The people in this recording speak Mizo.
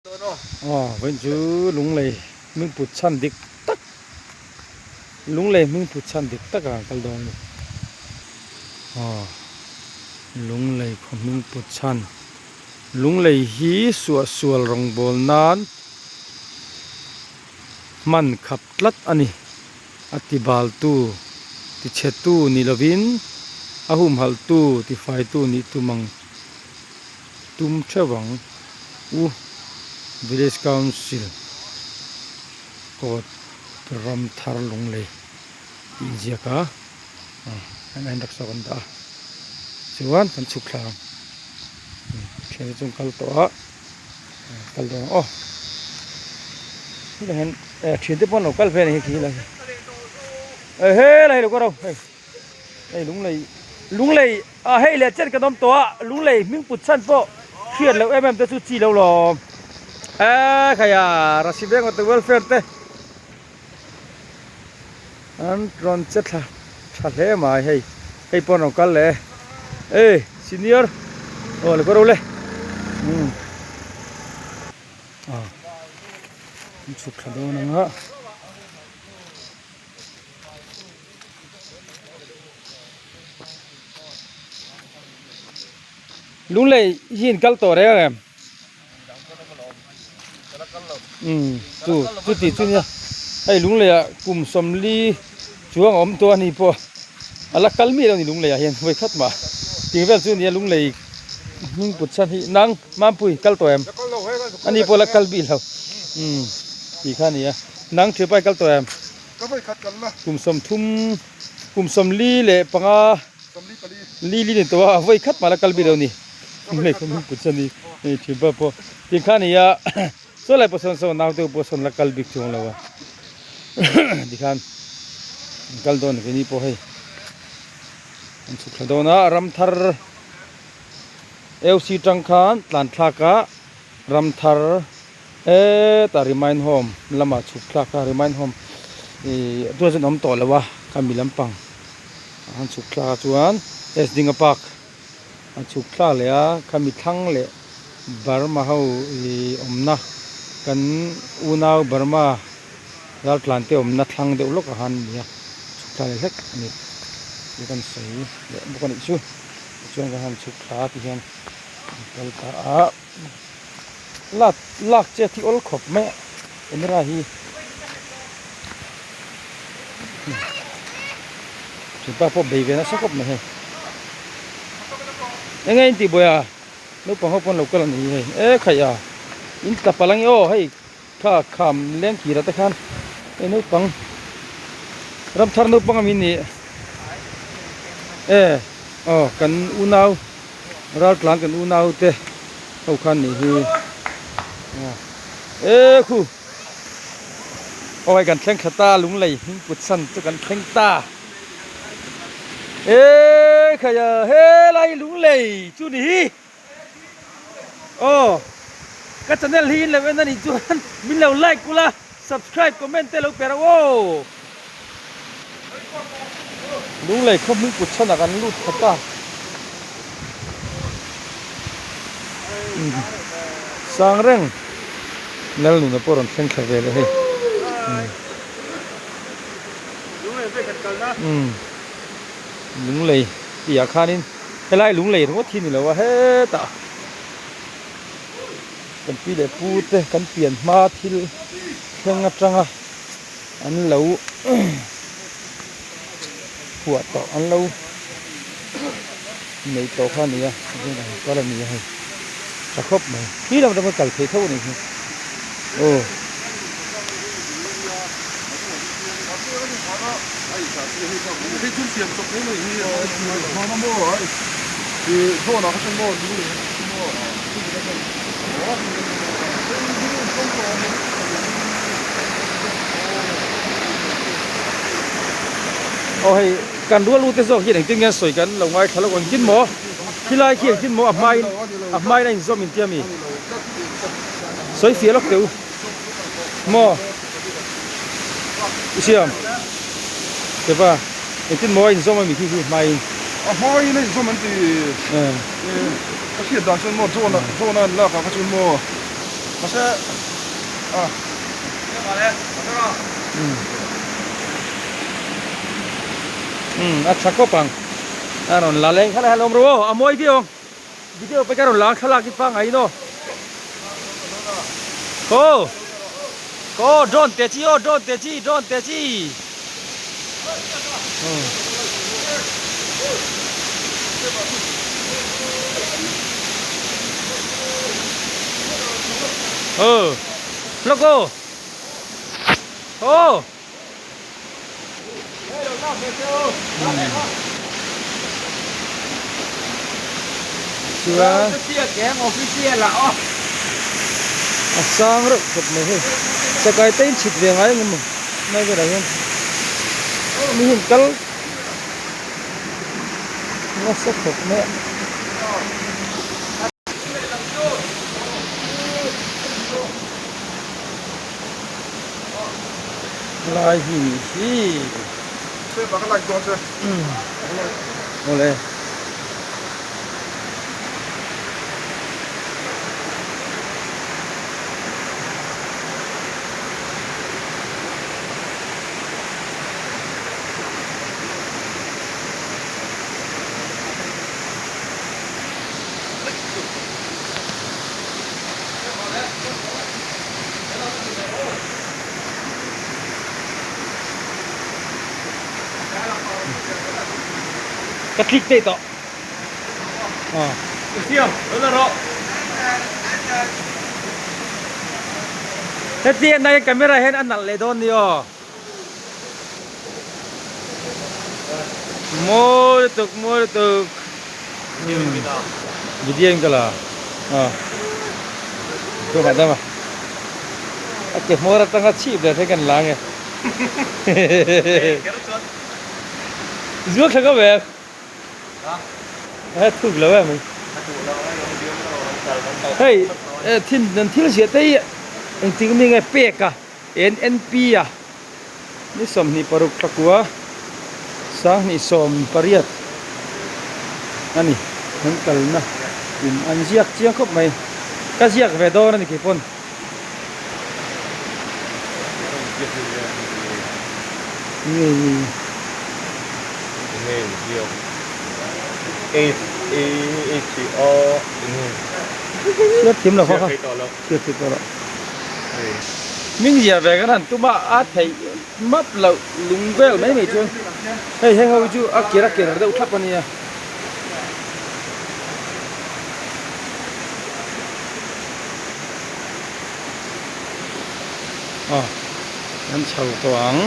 Aw vawiin chu lunglei hming put chhan dik tak lunglei hming put chhan dik tak ah an kal dawn a ni aw lunglei khaw hming put chhan lunglei hi suahsual rawngbawl nan hman khap tlat a ni a ti bal tu ti chhe tu ni lovin a humhalh tu ti fai tu nih tum ang. Tum theuh ang u Village Council kawt ram thar lunglei tih inziak a an en rak sawn dah a chuan kan chhuk thla ang thiante chu an kal tawh a kal dawn ang aw hetah hian thiante pawh an lo kal ve a ni khi lai hi e helai hi lo kal ro hei. Hei lunglei lunglei ah hei leh chen kan awm tawh a lunglei hming put chhan pawh hriat loh em em te chu chi lo lawm eee khaia Rasi Bank of the Welfare te an rawn che thla tha hle mai hei hei pawh an rawn kal leh e ei senior aw le kawr le umm ah an chhuk thla dawn ang a. Lunglei hi in kal tawh reng em? Umm chu chuti chu nia hei Lunglei ah kum sawmli chuang a awm tawh a ni pawh a la kal miah lo a ni Lunglei ah hian vawi khat mah tih vel chu nia Lunglei hming put chhan hi nang Mampui kal tawh em? Ani pawh la kal bik lo umm tih kha a ni a nang Thiapai kal tawh em? Ka vawi khat kal la. Kum 30, kum 45 li li ni tawh a, vawi khat mah la kal bik lo ni. Lei khaw hming put chuan ni hei thin pawh pawh tin kha nia saw lai pawh sawn sawn naute pawh sawn la kal bik chuang lo a tikhan kal dawn keini pawh hei an chhuk thla dawn a ramthar AOC tang khan tlan thlak a ramthar Hetah remind home lamah chhuk thlak a remind home ih tunah chuan a awm tawh lo a khami lampang ah khan chhuk thlak a chuan S Dinga park a chhuk thlak leh a khami thlang leh Burma ho ih awmna kan unau Burma raltlan te awmna thlang deuh lawk ah khan a ni a chhuk thlak leh hlek a ni tih kan sawi leh bawk a nih chu tichuan kan han chhuk thla a ti hian an kal ta a. Lak lak che thi awl khawp mai a camera hi thianpa pawh bei ve nasa khawp mai hei enge in tih buai a naupang ho pawn lo kal a ni hi hei e khaih a in tla palh ang e aw hei kha kham leng kir ah te khan hei naupang ramthar naupang ami nih e aw kan unau. Raltlan kan unau te ho khan nih hi e khu aw hei kan thleng thla ta lunglei hming put san chu kan thleng ta e khai a helai lunglei chu ni hi aw ka channel hi in lo en a nih chuan min lo like ula subscribe comment te lo pe rawh aw. Lunglei khaw hming kut chhanah kan lut khat a sang reng Lalnuna pawh rawn thleng thla ve leh hei Lunglei tih ah khanin helai lunglei ringawt hi a ni lo a hetah kan pi leh pu te kan pian hma thil thleng atanga. An lo phuah tawh an lo nei tawh kha a ni a an kal a ni a hei tha khawp mai khi lam atang khan kal thei tho a nih hi aw. Aw hei kan rual ute zawk hian engtin nge an sawi kan lo ngaithla lawk engtin maw khilai khi engtin maw a hmain a hmain a inzawm intia mi sawi fiah lawk teh u maw i siam teva engtin maw a inzawm a mi khi khi hmain a hmain a inzawm an ti ka hriat dan chuan maw John-a John-a an lak ah kha chuan maw. Mahse a. Umm a tha khawp ang. A rawn la leng kha la lawm ru aw a mawi viau ang. Video pawh ka rawn la ang thlalak hi pangngai in aw. Aw aw drone te chi aw drone te chi drone te chi. Aw lawk aw aw. Chuan a sang reuh khawp mai hei chakai te in chhit ve ngai ang emaw lai velah hian mi hian kal nasa khawp mai a. Lai hi nih hi. Awle. Ka click daih tawh. Aw. Heti en hian camera hian a nalh leh dawn ni aw. Mawi lutuk mawi lutuk. Video in ka la a thu hah dam a a ke hmawr atanga chhip leh thleng kan la nge zuak thla ka ve a thuk lo em hei thin an thil ziah te hi engtik mi nge pek a NNP a Ni 26 thla 2018 a ni. Kan kalna in an ziak chiang khawp mai. Ka ziak ve dawn a ni kei pawn. Nge ni. Nge ni ziak. H A H O nge. Chhiar thiam lo kha kha. Chhiar thei tawh lo. Hming ziah ve kan han tum a, a theih map loh lung vel mai mai chuan hei heng ho hi chu a kir a kir deuh thlap a nia. Aw an chho tawh ang.